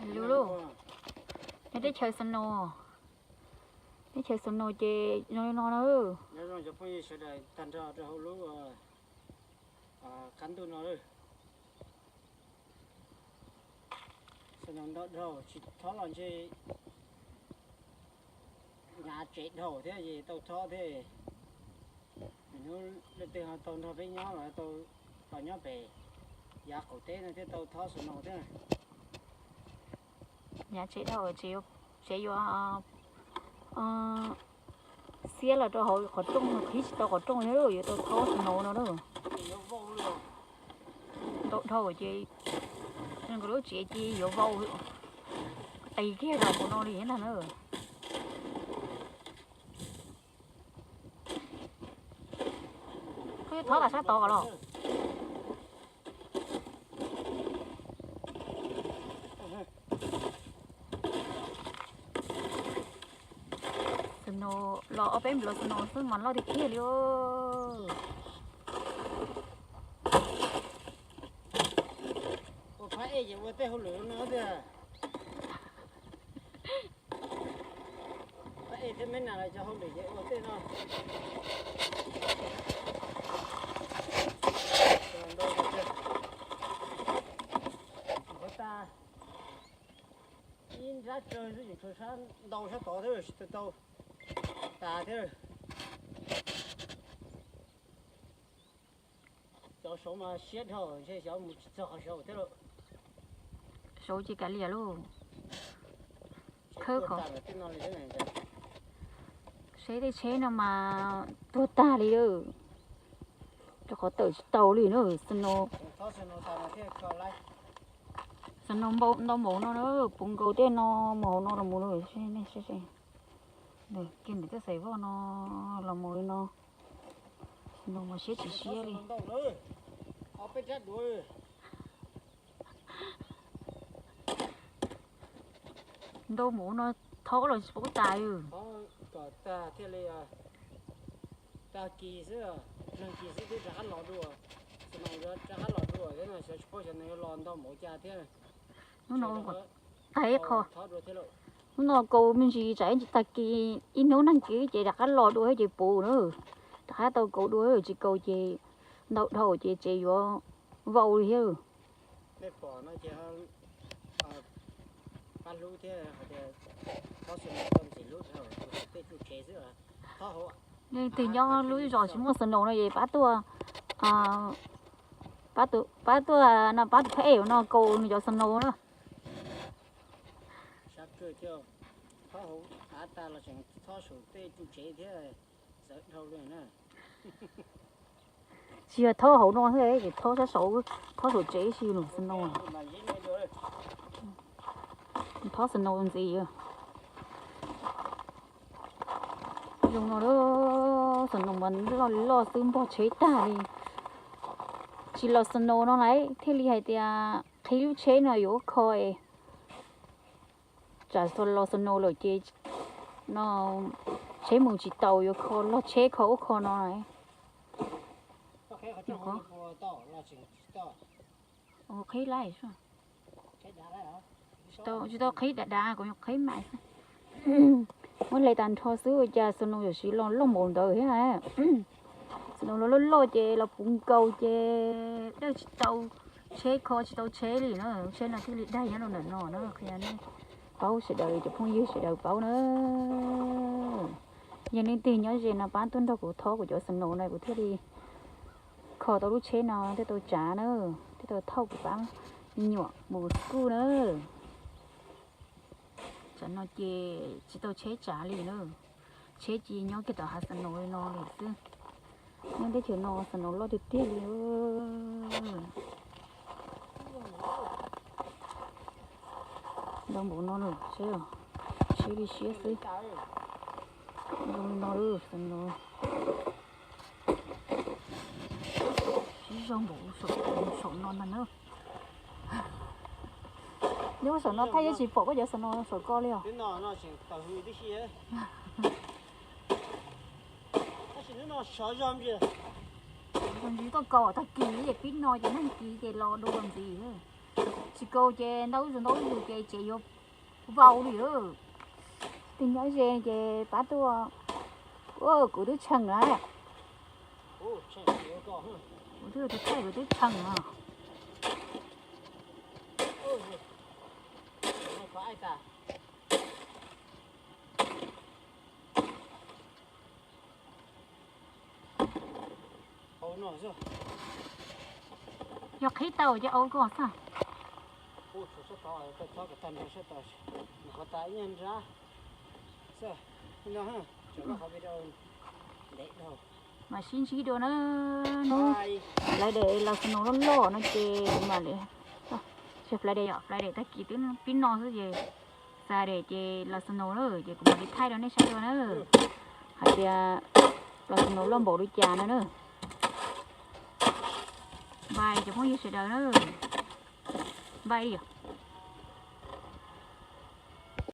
Lub, lub, nyob teb chaws snow, teb chaws snow ces zoo li no na. Nyob zoo cov phooj ywg sawv daws tag nrho rau hauv lub qab ntuj no. Snow ntau dhau tsis thob los ntshe hnyav tsev dhau thiab es tau thob thiab. Hnub leej twg ho tau nrog peb nyob los tau los nyob pem yav qaum teb no thiaj tau thob snow thiab. Hnyav tsev dhau, tsev yuav xiab los rau hauv qhov rooj, qhib tsis tau qhov rooj thiab yuav tau thob snow no na. Ntau dhau ces nws lub tsev ces yuav vau qis kiag los mus no li ntag na. Koj yuav thob tas sab tod los? Snow los ob peb npluav snow xwb mas loj tiag tiag li. Ua phab ej ces ua tej hauj lwm no tiag. Phab ej thiab me nas lawv cov hauj lwm ces ua tej no. Npaj tas ib nrab tsawg xwb, tseem tshuav sab ntau sab tod thiab tsis tau tas thiab. Cov saud mas siab dhau, ntshe xyov mus tsis txog qhov saud thiab lauj. Saud ces kav liam lauj. Khawb qhov, seb tej tsheb no mas tuag tag li lawm. Rau qhov tawm tsis tau li na, snow, snow ntau npaum no na, puv nkaus tej no mus hauv no los mus lawm. Kiag ntawm tej xaiv voj no los mus li no, snow mas siab tsis siab li. Ntau mus no thob los tsis paub tas. Kom tag thiaj li tag kis xwb, nag kis xwb twb rov qab los dua. Snow rov qab los dua thiab no, xyov tsis paub xyov nws yuav los ntau npaum cas thiab. Hnub no kom tag ib qho, hnub no kaus me ntsis tsam ib ntsis tag kis ib hnub nag kis ces rov qab los dua thiab ces puv na. Rov qab tau kaus dua, tsis kaus ces ntau dhau ces tsev yuav vau li thiab. Leej twg nyob lub zos tsis muaj snow no es pab tuaj, pab tuaj no, pab tus phab ej no kaus nws cov snow na. Tsis yog thob hauv no thiab, thob sab saud, thob saum tsev xwb no, snow. Thob snow ntxiv. Zoo no lawm, snow mas loj loj xwb npog tsheb tag li. Tsis los snow no lawm thiaj li hais tias qhib lub tsheb no yuav ua kho es tsam los snow lawm ces no tsheb mus tsis tau, yuav kho log tsheb kho ub kho no. Qhib laij, tsis tau qhib dav dav, kuv qhib mas xwb. Muab hle tag nrho xwb ua cas snow yuav siv los loj npaum ntawd thiab. Snow los loj loj ces los puv nkaus ces dawj tsis tau tsheb, kho tsis tau tsheb li na. Tsheb no thiaj li daig nyob rau ntawm no na, qhia nej paub, sawv daws cov phooj ywg sawv daws paub na. Yog leej twg nyob ze no pab tuaj nrog kuv thob kuv cov snow no kuv thiaj li kho tau lub tsheb no thiaj tau tsav na, thiaj tau thauj kuv pab me nyuam mus school na. Tsam no ces tsis tau tsheb tsav li na, tsheb ces nyob kiag tom hav snow li no lawm xwb. Nyob teb chaws no snow loj tiag tiag li. Ntau npaum no lawm, siab li siab xwb. Zoo li no lawm, snow siab zoo npaum saum no ntag na. Nyob saum no thaij yeej tsis pom koj cov snow saum ko li os. Tab sis hnub no sov zog ntsis, tsis tuaj kaus tag kis ces pib no ces nag kis ces los dua ntxiv. Tsis kaus ces ntau ib zaug ntau ib zaug ces tsev yuav vau li. Tus nyob ze ces pab tuaj. Kuv twb tsheej na. Kuv twb tus thaij kuv twb tsheej na. Yog qhib tau ces au koj xwb. Mas sib ntsib dua na. Hnub Friday los snow loj loj no ces kuv mam li, Friday yom, Friday tag kis twb pib no xwb ces Saturday ces los snow na ces kuv mam li thaij rau nej saib dua na. Hais tias los snow loj npaum li cas no na. Npais cov phooj ywg sawv daws na. Npais li yom.